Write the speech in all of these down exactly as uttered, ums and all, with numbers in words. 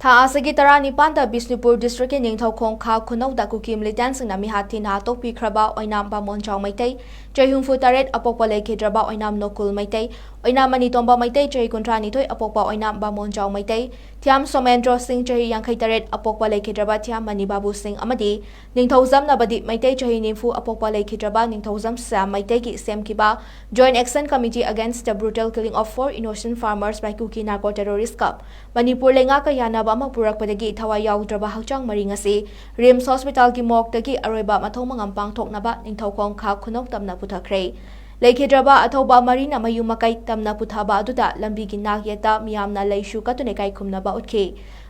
ꯊꯥ ꯑꯁꯤꯒꯤ ꯇꯔꯥꯅꯤꯄꯥꯟꯗ ꯕꯤꯁꯅꯨꯄꯨꯔ ꯗꯤꯁꯇ꯭ꯔꯤꯛꯀꯤ ꯅꯤꯡꯊꯧꯈꯣꯡ ꯈꯥ ꯈꯨꯅꯧꯗ ꯀꯨꯀꯤ ꯃꯤꯂꯤꯇꯦꯟꯁꯤꯡꯅ ꯃꯤꯍꯥꯠ ꯊꯤꯅ ꯍꯥꯠꯇꯣꯛꯄꯤꯈ꯭ꯔꯕ ꯑꯣꯏꯅꯥꯝ ꯕꯥꯃꯣꯟꯖꯥꯎ ꯃꯩꯇꯩ ꯆꯍꯤ ꯍꯨꯝꯐꯨ ꯇꯔꯦꯠ, ꯑꯄꯣꯛꯄ ꯂꯩꯈꯤꯗ꯭ꯔꯕ ꯑꯣꯏꯅꯥꯝ ꯅꯣꯀꯨꯜ ꯃꯩꯇꯩ, ꯑꯣꯏꯅꯥꯝ ꯃꯅꯤꯇꯣꯝꯕ ꯃꯩꯇꯩ ꯆꯍꯤ ꯀꯨꯟꯊ꯭ꯔꯥ ꯅꯤꯊꯣꯏ, ꯑꯄꯣꯛꯄ ꯑꯣꯏꯅꯥꯝ ꯕꯥꯃꯣꯟꯖꯥꯎ ꯃꯩꯇꯩ, ꯊꯤꯌꯥꯝ ꯁꯣꯃꯦꯟꯗ꯭ꯔꯣ ꯁꯤꯡ ꯆꯍꯤ ꯌꯥꯡꯈꯩ ꯇꯔꯦꯠ, ꯑꯄꯣꯛꯄ ꯂꯩꯈꯤꯗ꯭ꯔꯕ ꯊꯤꯌꯥꯝ ꯃꯅꯤ ꯕꯥꯕꯨ ꯁꯤꯡ ꯑꯃꯗꯤ ꯅꯤꯡꯊꯧꯖꯝ ꯅꯕꯗꯤꯞ ꯃꯩꯇꯩ ꯆꯍꯤ ꯅꯤꯐꯨ, ꯑꯄꯣꯛꯄ ꯂꯩꯈꯤꯗ꯭ꯔꯕ ꯅꯤꯡꯊꯧꯖꯝ ꯁ꯭ꯌꯥꯝ ꯃꯩꯇꯩꯒꯤ ꯁꯦꯝꯈꯤꯕ Joint Action Committee Against the Brutal Killing of Four Innocent Farmers by Kuki Narco Terrorist ꯀ ꯃꯅꯤꯄꯨꯔ ꯂꯩꯉꯥꯛꯀ ꯌꯥꯅꯕ ꯑꯃ ꯄꯨꯔꯛꯄꯗꯒꯤ ꯊꯋꯥꯏ ꯌꯥꯎꯗ꯭ꯔꯕ ꯍꯛꯆꯥꯡ ꯃꯔꯤ ꯉꯁꯤ ꯔꯤꯝꯁ ꯍꯣꯁꯄꯤꯇꯥꯜꯒꯤ ꯃꯣꯔꯒꯇꯒꯤ ꯑꯔꯣꯏꯕ ꯃꯊꯧ ꯃꯉꯝ ꯄꯥꯡꯊꯣꯛꯅꯕ ꯅꯤꯡꯊꯧꯈꯣꯡ ꯈꯥ ꯈꯨꯅꯧ ꯇꯝꯅ ꯄꯨꯊꯈ꯭ꯔꯦ꯫ ꯂꯩꯈꯤꯗ꯭ꯔꯕ ꯑꯊꯧꯕ ꯃꯔꯤꯅ ꯃꯌꯨꯝ ꯃꯀꯩ ꯇꯝꯅ ꯄꯨꯊꯕ ꯑꯗꯨꯗ ꯂꯝꯕꯤꯒꯤ ꯅꯥꯛ ꯌꯦꯠꯇ ꯃꯤꯌꯥꯝꯅ ꯂꯩꯁꯨ ꯀꯠꯇꯨꯅ ꯏꯀꯥꯏ ꯈꯨꯝꯅꯕ ꯎꯠꯈꯤ꯫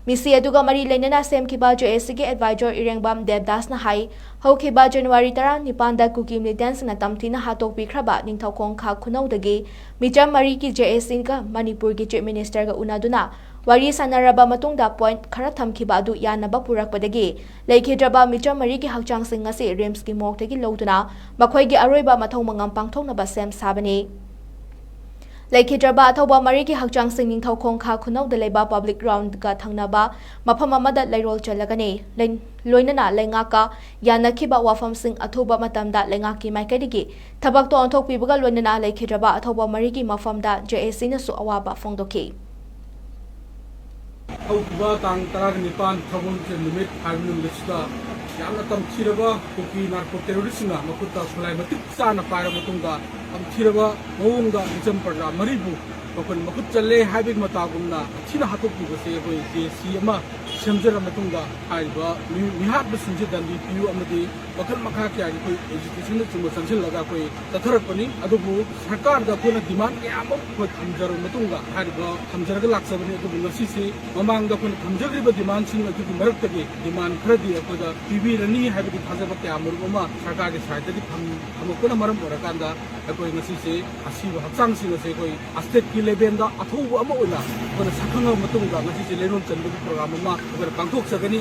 ꯃꯤꯁꯤ ꯑꯗꯨꯒ ꯃꯔꯤ ꯂꯩꯅꯅ ꯁꯦꯝꯈꯤꯕ JAC ꯒꯤ advisor ꯏꯔꯦꯡꯕꯝ ꯗꯦꯕꯗꯥꯁꯅ ꯍꯥꯏ, ꯍꯧꯈꯤꯕ ꯖꯅꯋꯥꯔꯤ ꯇꯔꯥꯅꯤꯄꯥꯟꯗ ꯀꯨꯀꯤ ꯃꯤꯂꯤꯇꯦꯟꯁꯤꯡꯅ ꯇꯝꯊꯤꯅ ꯍꯥꯠꯇꯣꯛꯄꯤꯈ꯭ꯔꯕ ꯅꯤꯡꯊꯧꯈꯣꯡ ꯈꯥ ꯈꯨꯅꯧꯗꯒꯤ ꯃꯤꯆꯝ ꯃꯔꯤꯒꯤ JAC ꯒ ꯃꯅꯤꯄꯨꯔꯒꯤ Chief Minister ꯒ ꯎꯅꯗꯨꯅ ꯋꯥꯔꯤ ꯁꯥꯟꯅꯔꯕ ꯃꯇꯨꯡꯗ point ꯈꯔ ꯊꯝꯈꯤꯕ ꯑꯗꯨ ꯌꯥꯅꯕ ꯄꯨꯔꯛꯄꯗꯒꯤ ꯂꯩꯈꯤꯗ꯭ꯔꯕ ꯃꯤꯆꯝ ꯃꯔꯤꯒꯤ ꯍꯛꯆꯥꯡꯁꯤꯡ ꯑꯁꯤ ꯔꯤꯝꯁꯀꯤ ꯃꯣꯔꯒꯇꯒꯤ ꯂꯧꯗꯨꯅ ꯃꯈꯣꯏꯒꯤ ꯑꯔꯣꯏꯕ ꯃꯊꯧ ꯃꯉꯝ ꯄꯥꯡꯊꯣꯛꯅꯕ ꯁꯦꯝ ꯁꯥꯕꯅꯤ꯫ ꯂꯩꯈꯤꯗ꯭ꯔꯕ ꯑꯊꯧꯕ ꯃꯔꯤꯒꯤ ꯍꯛꯆꯥꯡꯁꯤꯡ ꯅꯤꯡꯊꯧꯈꯣꯡ ꯈꯥ ꯈꯨꯅꯧꯗ ꯂꯩꯕ public ground ꯒ ꯊꯪꯅꯕ ꯃꯐꯝ ꯑꯃꯗ ꯂꯩꯔꯣꯜ ꯆꯜꯂꯒꯅꯤ꯫ ꯂꯩ-, ꯂꯣꯏꯅꯅ ꯂꯩꯉꯥꯛꯀ ꯌꯥꯅꯈꯤꯕ ꯋꯥꯐꯝꯁꯤꯡ ꯑꯊꯨꯕ ꯃꯇꯝꯗ ꯂꯩꯉꯥꯛꯀꯤ ꯃꯥꯏꯀꯩꯗꯒꯤ ꯊꯕꯛꯇ ꯑꯣꯟꯊꯣꯛꯄꯤꯕꯒ ꯂꯣꯏꯅꯅ ꯂꯩꯈꯤꯗ꯭ꯔꯕ ꯑꯊꯧꯕ ꯃꯔꯤꯒꯤ ꯃꯐꯝꯗ JAC ꯅꯁꯨ ꯑꯋꯥꯕ ꯐꯣꯡꯗꯣꯛꯈꯤ꯫ ꯍꯧꯈꯤꯕ ꯇꯥꯡ ꯇꯔꯥꯒ ꯅꯤꯄꯥꯟ ꯊꯧꯒꯜ ꯅꯨꯃꯤꯠ ꯍꯥꯏꯕ ꯅꯨꯃꯤꯠꯁꯤꯗ ꯌꯥꯝꯅ ꯇꯝꯊꯤꯔꯕ ꯀꯨꯀꯤ narco terrorist ꯁꯤꯡꯅ ꯃꯈꯨꯠꯇ ꯈꯨꯠꯂꯥꯏ ꯃꯇꯤꯛ ꯆꯥꯅ ꯄꯥꯏꯔꯕ ꯃꯇꯨꯡꯗ ꯇꯝꯊꯤꯔꯕ ꯃꯑꯣꯡꯗ ꯃꯤꯆꯝ ꯄ꯭ꯔꯖꯥ ꯃꯔꯤꯕꯨ ꯃꯈꯣꯏꯅ ꯃꯈꯨꯠ ꯆꯜꯂꯦ ꯍꯥꯏꯕꯒꯤ ꯃꯇꯥꯒꯨꯝꯅ ꯊꯤꯅ ꯍꯥꯠꯇꯣꯛꯄꯤꯕꯁꯦ ꯑꯩꯈꯣꯏ JAC ꯑꯃ ꯁꯦꯝꯖꯔ ꯃꯇꯨꯡꯗ ꯍꯥꯏꯔꯤꯕ ꯃꯤ-, ꯃꯤꯍꯥꯠꯄꯁꯤꯡꯁꯦ ꯗꯟꯗꯤ ꯄꯤꯌꯨ ꯑꯃꯗꯤ ꯃꯈꯜ ꯃꯈꯥ ꯀꯌꯥꯒꯤ ꯑꯩꯈꯣꯏ agitation ꯅꯆꯤꯡꯕ ꯆꯪꯁꯤꯜꯂꯒ ꯑꯩꯈꯣꯏ ꯆꯠꯊꯔꯛꯄꯅꯤ꯫ ꯑꯗꯨꯕꯨ ꯁꯔꯀꯥꯔꯗ ꯑꯩꯈꯣꯏꯅ demand ꯀꯌꯥ ꯑꯃ ꯑꯩꯈꯣꯏ ꯊꯝꯖꯔꯕ ꯃꯇꯨꯡꯗ ꯍꯥꯏꯔꯤꯕ ꯊꯝꯖꯔꯒ ꯂꯥꯛꯆꯕꯅꯤ꯫ ꯑꯗꯨꯕꯨ ꯉꯁꯤꯁꯤ ꯃꯃꯥꯡꯗ ꯑꯩꯈꯣꯏꯅ ꯊꯝꯖꯈ꯭ꯔꯤꯕ demand ꯁꯤꯡ ꯑꯗꯨꯒꯤ ꯃꯔꯛꯇꯒꯤ demand ꯈꯔꯗꯤ ꯑꯩꯈꯣꯏꯗ ꯄꯤꯕꯤꯔꯅꯤ ꯍꯥꯏꯕꯒꯤ ꯊꯥꯖꯕ ꯀꯌꯥ ꯃꯔꯨꯝ ꯑꯃ ꯁꯔꯀꯥꯔꯒꯤ side ꯇꯒꯤ ꯊꯝ-, ꯊꯝꯃꯛꯄꯅ ꯃꯔꯝ ꯑꯣꯏꯔꯀꯥꯟꯗ ꯑꯩꯈꯣꯏ ꯉꯁꯤꯁꯦ ꯑꯁꯤꯕ ꯍꯛꯆꯥꯡꯁꯤꯡ ꯑꯁꯦ ꯑꯩꯈꯣꯏ state ꯀꯤ level ꯗ ꯑꯊꯧꯕ ꯑꯃ ꯑꯣꯏꯅ ꯑꯩꯈꯣꯏꯅ ꯁꯛꯈꯪꯉꯕ ꯃꯇꯨꯡꯗ ꯉꯁꯤꯁꯦ ꯂꯩꯔꯣꯜ ꯆꯟꯕꯒꯤ program ꯑꯃ ꯑꯩꯈꯣꯏꯅ ꯄꯥꯡꯊꯣꯛꯆꯒꯅꯤ꯫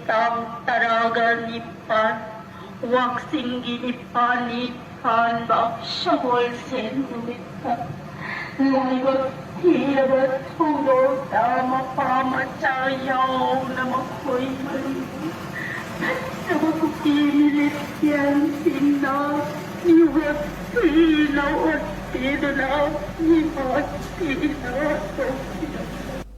ꯇꯥꯡ ꯇꯔꯥꯒ ꯅꯤꯄꯥꯟ, ꯋꯥꯛꯆꯤꯡꯒꯤ ꯅꯤꯄꯥꯜꯅꯤ ꯄꯥꯟꯕ ꯁꯒꯣꯜꯁꯦꯟ ꯅꯨꯃꯤꯠꯇ ꯂꯥꯏꯕꯛ ꯊꯤꯔꯕ ꯊꯧꯗꯣꯛꯇ ꯃꯄꯥ ꯃꯆꯥ ꯌꯥꯎꯅ ꯃꯈꯣꯏ ꯃꯔꯤ ꯐꯠꯇꯕ ꯀꯨꯀꯤ ꯃꯤꯂꯤꯁꯤꯌꯥꯟꯁꯤꯡꯅ ꯃꯤꯍꯨꯠ ꯊꯤꯅ ꯑꯣꯠꯄꯤꯗꯨꯅ ꯃꯤꯍꯨꯠ ꯊꯤꯅ ꯇꯣꯛꯈꯤꯕꯅꯤ꯫